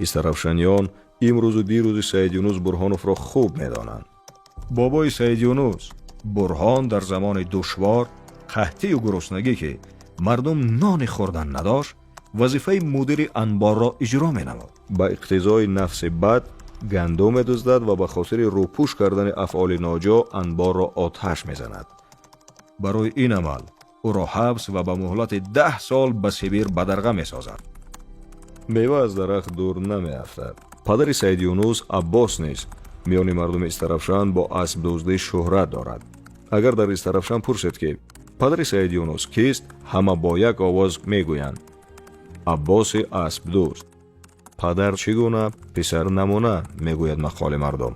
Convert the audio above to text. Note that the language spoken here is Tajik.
Истарафшаниён имрӯзу дирӯзи Саид Юнус Бурҳоновро хуб медонанд. Бобои Саид Юнус Бурҳон дар замони душвор, қаҳтию гуруснагӣ, ки мардум нони хӯрдан надошт, вазифаи мудири анборро иҷро менамуд. Ба иқтизои нафси бад гандум медуздад ва ба хотири рӯпӯш кардани афъоли ноҷо анборро оташ мезанад. Барои ин амал ӯро ҳабс ва ба муҳлати 10 сол ба Сибир бадарға месозанд. Мева аз дарахт дур намеафтад. Падари Саид Юнус Аббос низ миёни мардуми Истарафшан бо аспдуздӣ шӯҳрат дорад. Агар дар Истарафшан пурсед, ки падари Саид Юнус кист, ҳама бо як овоз мегӯянд: «Аббоси аспдузд». Падар чӣ гуна, писар намуна, мегӯяд мақоли мардум.